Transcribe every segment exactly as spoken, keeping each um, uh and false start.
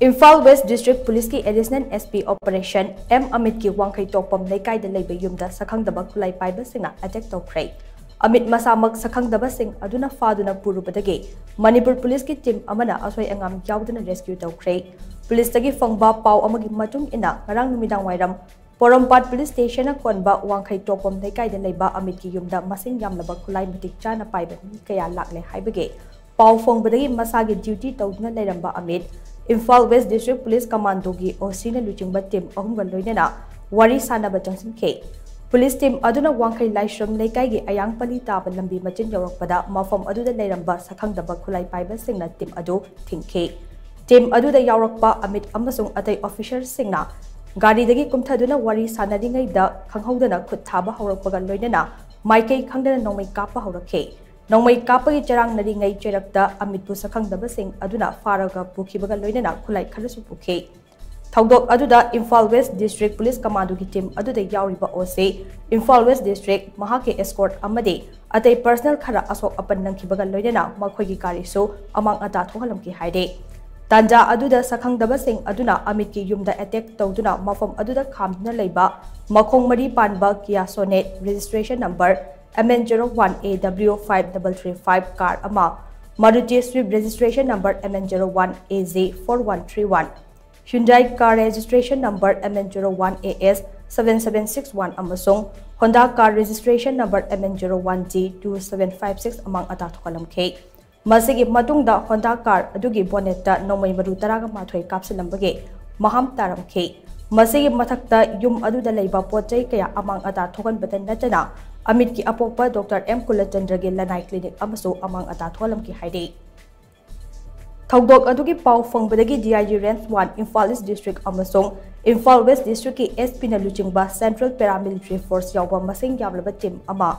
Imphal west district ꯄꯨꯂꯤꯁꯀꯤ additional S P operation M ꯑꯃꯤꯠꯀꯤ ꯋꯥꯡꯈꯩ ꯇꯣꯛꯄꯝ ꯂꯩꯀꯥꯏꯗ ꯂꯩꯕ ꯌꯨꯝꯗ ꯁꯛꯈꯪꯗꯕ ꯈꯨꯠꯂꯥꯏ ꯄꯥꯏꯕꯁꯤꯡꯅ ꯑꯦꯇꯦꯛ ꯇꯧꯈ꯭ꯔꯦ꯫ ꯑꯃꯤꯠ ꯃꯁꯥꯃꯛ ꯁꯛꯈꯪꯗꯕꯁꯤꯡ ꯑꯗꯨꯅ ꯐꯥꯗꯨꯅ ꯄꯨꯔꯨꯕꯗꯒꯤ ꯃꯅꯤꯄꯨꯔ ꯄꯨꯂꯤꯁꯀꯤ ꯇꯤꯝ ꯑꯃꯅ ꯑꯁꯣꯏ ꯑꯉꯥꯝ ꯌꯥꯎꯗꯅ ꯔꯦꯁꯀ꯭ꯌꯨ ꯇꯧꯈ꯭ꯔꯦ꯫ ꯄꯨꯂꯤꯁꯇꯒꯤ ꯐꯪꯕ ꯄꯥꯎ ꯑꯃꯒꯤ ꯃꯇꯨꯡ ꯏꯟꯅ ꯉꯔꯥꯡ ꯅꯨꯃꯤꯗꯥꯡ ꯋꯥꯏꯔꯝ ꯄꯣꯔꯣꯝꯄꯥꯠ ꯄꯨꯂꯤꯁ ꯁ꯭ꯇꯦꯁꯟꯅ ꯀꯣꯟꯕ ꯋꯥꯡꯈꯩ ꯇꯣꯛꯄꯝ ꯂꯩꯀꯥꯏꯗ ꯂꯩꯕ ꯑꯃꯤꯠꯀꯤ ꯌꯨꯝꯗ ꯃꯁꯤꯡ ꯌꯥꯝꯂꯕ ꯈꯨꯠꯂꯥꯏ ꯃꯇꯤꯛ ꯆꯥꯅ ꯄꯥꯏꯕ ꯃꯤ ꯀꯌꯥ ꯂꯥꯛꯂꯦ ꯍꯥꯏꯕꯒꯤ ꯄꯥꯎ ꯐꯪꯕꯗꯒꯤ ꯃꯁꯥꯒꯤ ꯗ꯭ꯌꯨꯇꯤ ꯇꯧꯗꯨꯅ ꯂꯩꯔꯝꯕ Amit Imphal west district police ꯀꯃꯥꯟꯗꯣꯒꯤ ꯑꯣ ꯁꯤꯅ ꯂꯨꯆꯤꯡꯕ ꯇꯤꯝ ꯑꯍꯨꯝꯒ ꯂꯣꯏꯅꯅ ꯋꯥꯔꯤ ꯁꯥꯟꯅꯕ ꯆꯪꯁꯤꯟꯈꯤ꯫ ꯄꯨꯂꯤꯁ ꯇꯤꯝ ꯑꯗꯨꯅ ꯋꯥꯡꯈꯩ ꯂꯥꯏꯁ꯭ꯔꯝ ꯂꯩꯀꯥꯏꯒꯤ ꯑꯌꯥꯡꯄꯜꯂꯤ ꯇꯥꯕ ꯂꯝꯕꯤ ꯃꯆꯤꯟ ꯌꯧꯔꯛꯄꯗ ꯃꯐꯝ ꯑꯗꯨꯗ ꯂꯩꯔꯝꯕ ꯁꯛꯈꯪꯗꯕ ꯈꯨꯠꯂꯥꯏ ꯄꯥꯏꯕꯁꯤꯡꯅ ꯇꯤꯝ ꯑꯗꯨ ꯊꯤꯡꯈꯤ꯫ ꯇꯤꯝ ꯑꯗꯨꯗ ꯌꯥꯎꯔꯛꯄ ꯑꯃꯤꯠ ꯑꯃꯁꯨꯡ ꯑꯇꯩ ꯑꯣꯐꯤꯁꯔꯁꯤꯡꯅ ꯒꯥꯔꯤꯗꯒꯤ ꯀꯨꯝꯊꯗꯨꯅ ꯋꯥꯔꯤ ꯁꯥꯟꯅꯔꯤꯉꯩꯗ ꯈꯪꯍꯧꯗꯅ ꯈꯨꯠ ꯊꯥꯕ ꯍꯧꯔꯛꯄꯒ ꯂꯣꯏꯅꯅ ꯃꯥꯏꯀꯩ ꯈꯪꯗꯅ ꯅꯣꯡꯃꯩ ꯀꯥꯞꯄ ꯍꯧꯔꯛꯈꯤ꯫ ꯅꯣꯡꯃꯩ ꯀꯥꯞꯄꯒꯤ ꯆꯔꯥꯡꯅꯔꯤꯉꯩ ꯆꯩꯔꯛꯇ ꯑꯃꯤꯠꯄꯨ ꯁꯛꯈꯪꯗꯕꯁꯤꯡ ꯑꯗꯨꯅ ꯐꯥꯔꯒ ꯄꯨꯈꯤꯕꯒ ꯂꯣꯏꯅꯅ ꯈꯨꯠꯂꯥꯏ ꯈꯔꯁꯨ ꯄꯨꯈꯤ꯫ ꯊꯧꯗꯣꯛ ꯑꯗꯨꯗ ꯏꯝꯐꯥꯜ ꯋꯦꯁ ꯗꯤꯁꯇ꯭ꯔꯤꯛ ꯄꯨꯂꯤꯁ ꯀꯃꯥꯟꯗꯣꯒꯤ ꯇꯤꯝ ꯑꯗꯨꯗ ꯌꯥꯎꯔꯤꯕ ꯑꯣ ꯁꯤ, ꯏꯝꯐꯥꯜ ꯋꯦꯁ ꯗꯤꯁꯇ꯭ꯔꯤꯛ, ꯃꯍꯥꯛꯀꯤ ꯑꯦꯁꯀꯣꯔꯠ ꯑꯃꯗꯤ ꯑꯇꯩ ꯄꯔꯁꯅꯦꯜ ꯈꯔ ꯑꯁꯣꯛ ꯑꯄꯟ ꯅꯪꯈꯤꯕꯒ ꯂꯣꯏꯅꯅ ꯃꯈꯣꯏꯒꯤ ꯒꯥꯔꯤꯁꯨ ꯑꯃꯥꯡ ꯑꯇꯥ ꯊꯣꯛꯍꯜꯂꯝꯈꯤ ꯍꯥꯏꯔꯤ꯫ ꯇꯥꯟꯖꯥ ꯑꯗꯨꯗ ꯁꯛꯈꯪꯗꯕꯁꯤꯡ ꯑꯗꯨꯅ ꯑꯃꯤꯠꯀꯤ ꯌꯨꯝꯗ ꯑꯦꯇꯦꯛ ꯇꯧꯗꯨꯅ ꯃꯐꯝ ꯑꯗꯨꯗ ꯈꯥꯝꯗꯨꯅ ꯂꯩꯕ ꯃꯈꯣꯡ ꯃꯔꯤ ꯄꯥꯟꯕ ꯀꯤꯌꯥ sonnet registration number M N zero one A W five double three five car ꯑꯃ, Maruti Swift registration number M N zero one A Z four one three one, Hyundai car registration number M N zero one A S seven seven six one ꯑꯃꯁꯨꯡ Honda car registration number M N zero one G two seven five six ꯑꯃꯥꯡ ꯑꯇꯥ ꯊꯣꯛꯍꯜꯂꯝꯈꯤ꯫ ꯃꯁꯤꯒꯤ ꯃꯇꯨꯡꯗ Honda car ꯑꯗꯨꯒꯤ ꯕꯣꯅꯦꯠꯇ ꯅꯣꯡꯃꯩ ꯃꯔꯨ ꯇꯔꯥꯒ ꯃꯥꯊꯣꯏ ꯀꯥꯞꯁꯤꯜꯂꯝꯕꯒꯤ ꯃꯍꯥꯝ ꯇꯥꯔꯝꯈꯤ꯫ ꯃꯁꯤꯒꯤ ꯃꯊꯛꯇ ꯌꯨꯝ ꯑꯗꯨꯗ ꯂꯩꯕ ꯄꯣꯠ ꯆꯩ ꯀꯌꯥ ꯑꯃꯥꯡ ꯑꯇꯥ ꯊꯣꯛꯍꯟꯕꯇ ꯅꯠꯇꯅ ꯑꯃꯤꯠꯀꯤ ꯑꯄꯣꯛꯄ ꯗꯣꯛꯇꯔ ꯑꯦꯝ ꯀꯨꯂꯆꯟꯗ꯭ꯔꯒꯤ ꯂꯅꯥꯏ ꯀ꯭ꯂꯤꯅꯤꯛ ꯑꯃꯁꯨ ꯑꯃꯥꯡ ꯑꯇꯥ ꯊꯣꯛꯍꯜꯂꯝꯈꯤ ꯍꯥꯏꯔꯤ꯫ ꯊꯧꯗꯣꯛ ꯑꯗꯨꯒꯤ ꯄꯥꯎ ꯐꯪꯕꯗꯒꯤ D I G Range one, Imphal east district ꯑꯃꯁꯨꯡ ꯏꯝꯐꯥꯜ ꯋꯦꯁ ꯗꯤꯁꯇ꯭ꯔꯤꯛꯀꯤ S P ꯅ ꯂꯨꯆꯤꯡꯕ Central Paramilitary Force ꯌꯥꯎꯕ ꯃꯁꯤꯡ ꯌꯥꯝꯂꯕ ꯇꯤꯝ ꯑꯃ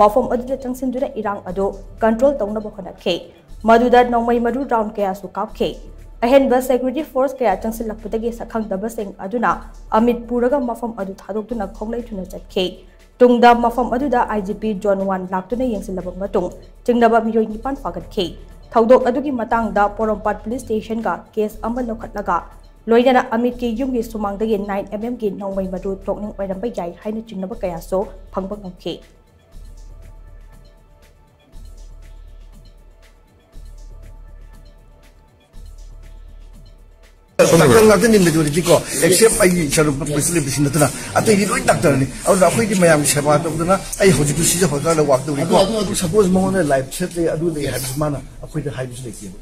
ꯃꯐꯝ ꯑꯗꯨꯗ ꯆꯪꯁꯤꯟꯗꯨꯅ ꯏꯔꯥꯡ ꯑꯗꯨ ꯀꯟꯇ꯭ꯔꯣꯜ ꯇꯧꯅꯕ ꯍꯣꯠꯅꯈꯤ꯫ ꯃꯗꯨꯗ ꯅꯣꯡꯃꯩ ꯃꯔꯨ ꯔꯥꯎꯟ ꯀꯌꯥꯁꯨ ꯀꯥꯞꯈꯤ꯫ ꯑꯍꯦꯟꯕ ꯁꯦꯀ꯭ꯌꯨꯔꯤꯇꯤ ꯐꯣꯔꯁ ꯀꯌꯥ ꯆꯪꯁꯤꯜꯂꯛꯄꯗꯒꯤ ꯁꯛꯈꯪꯗꯕꯁꯤꯡ ꯑꯗꯨꯅ ꯑꯃꯤꯠ ꯄꯨꯔꯒ ꯃꯐꯝ ꯑꯗꯨ ꯊꯥꯗꯣꯛꯇꯨꯅ ꯈꯣꯡꯂꯩ ꯊꯨꯅ ꯆꯠꯈꯤ꯫ ꯇꯨꯡꯗ ꯃꯐꯝ ꯑꯗꯨꯗ I G P Zone one ꯂꯥꯛꯇꯨꯅ ꯌꯦꯡꯁꯤꯜꯂꯕ ꯃꯇꯨꯡ ꯆꯤꯡꯅꯕ ꯃꯤꯑꯣꯏ ꯅꯤꯄꯥꯟ ꯐꯥꯒꯠꯈꯤ꯫ ꯊꯧꯗꯣꯛ ꯑꯗꯨꯒꯤ ꯃꯇꯥꯡꯗ ꯄꯣꯔꯣꯝꯄꯥꯠ ꯄꯨꯂꯤꯁ ꯁ꯭ꯇꯦꯁꯟꯒ ꯀꯦꯁ ꯑꯃ ꯂꯧꯈꯠꯂꯒ, ꯂꯣꯏꯅꯅ ꯑꯃꯤꯠꯀꯤ ꯌꯨꯝꯒꯤ ꯁꯨꯃꯥꯡꯗꯒꯤ ꯅꯥꯏꯟ ꯑꯦꯝ ꯑꯦꯝꯒꯤ ꯅꯣꯡꯃꯩ ꯃꯔꯨ ꯇꯣꯛꯅꯤꯡ ꯑꯣꯏꯔꯝꯕ ꯌꯥꯏ ꯍꯥꯏꯅ ꯆꯤꯡꯅꯕ ꯀꯌꯥꯁꯨ ꯐꯪꯕ ꯉꯝꯈꯤ꯫ ꯗꯥꯛꯇꯔ ꯉꯥꯛꯇꯅꯤ ꯃꯦꯖꯣꯔꯤꯇꯤ ꯀꯣ, ꯑꯦꯛꯁꯦꯞ ꯑꯩꯒꯤ ꯏꯆꯥꯅꯨꯄꯥ ꯄꯨꯁꯤꯜꯂꯤꯕꯁꯤꯡ ꯅꯠꯇꯅ ꯑꯇꯩꯗꯤ ꯂꯣꯏ ꯗꯥꯛꯇꯔꯅꯤ꯫ ꯑꯗꯨꯅ ꯑꯩꯈꯣꯏꯗꯤ ꯃꯌꯥꯝꯒꯤ ꯁꯦꯕꯥ ꯇꯧꯗꯅ ꯑꯩ ꯍꯧꯖꯤꯛꯁꯨ ꯁꯤꯁꯦ ꯍꯣꯁꯄꯤꯇꯥꯜꯗ ꯋꯥꯛ ꯇꯧꯔꯤꯀꯣ꯫ ꯁꯄꯣꯁ ꯃꯉꯣꯟꯗ ꯂꯥꯏꯐ ꯊ꯭ꯔꯦꯠ ꯂꯩ, ꯑꯗꯨ ꯂꯩ ꯍꯥꯏꯕꯁꯨ ꯃꯥꯅ ꯑꯩꯈꯣꯏꯗ ꯍꯥꯏꯕꯁꯨ ꯂꯩꯇꯦꯕ꯫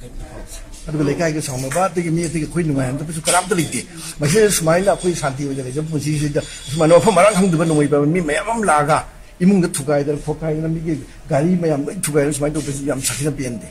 ꯑꯗꯨꯒ ꯂꯩꯀꯥꯏꯒ ꯁꯥꯎꯅꯕ, ꯑꯗꯒꯤ ꯃꯤ ꯑꯇꯩꯒ ꯑꯩꯈꯣꯏ ꯅꯨꯡꯉꯥꯏꯍꯟꯗꯕꯁꯨ ꯀꯅꯥꯝꯇ ꯂꯩꯇꯦ꯫ ꯃꯁꯤꯗ ꯁꯨꯃꯥꯏꯅ ꯑꯩꯈꯣꯏ ꯁꯥꯟꯇꯤ ꯑꯣꯏꯅ ꯂꯩꯖꯕ ꯄꯨꯟꯁꯤꯁꯤꯗ ꯁꯨꯃꯥꯏꯅ ꯃꯐꯝ ꯃꯔꯥꯡ ꯈꯪꯗꯕ ꯅꯣꯡꯃꯩ ꯄꯥꯏꯕ ꯃꯤ ꯃꯌꯥꯝ ꯑꯃ ꯂꯥꯛꯑꯒ ꯏꯃꯨꯡꯗ ꯊꯨꯒꯥꯏꯗꯅ ꯈꯣꯠꯀꯥꯏꯗꯅ ꯃꯤꯒꯤ ꯒꯥꯔꯤ ꯃꯌꯥꯝ ꯂꯣꯏ ꯊꯨꯒꯥꯏꯗꯅ ꯁꯨꯃꯥꯏꯅ ꯇꯧꯕꯁꯤ ꯌꯥꯝ ꯁꯥꯊꯤꯅ ꯄꯦꯟꯗꯦ꯫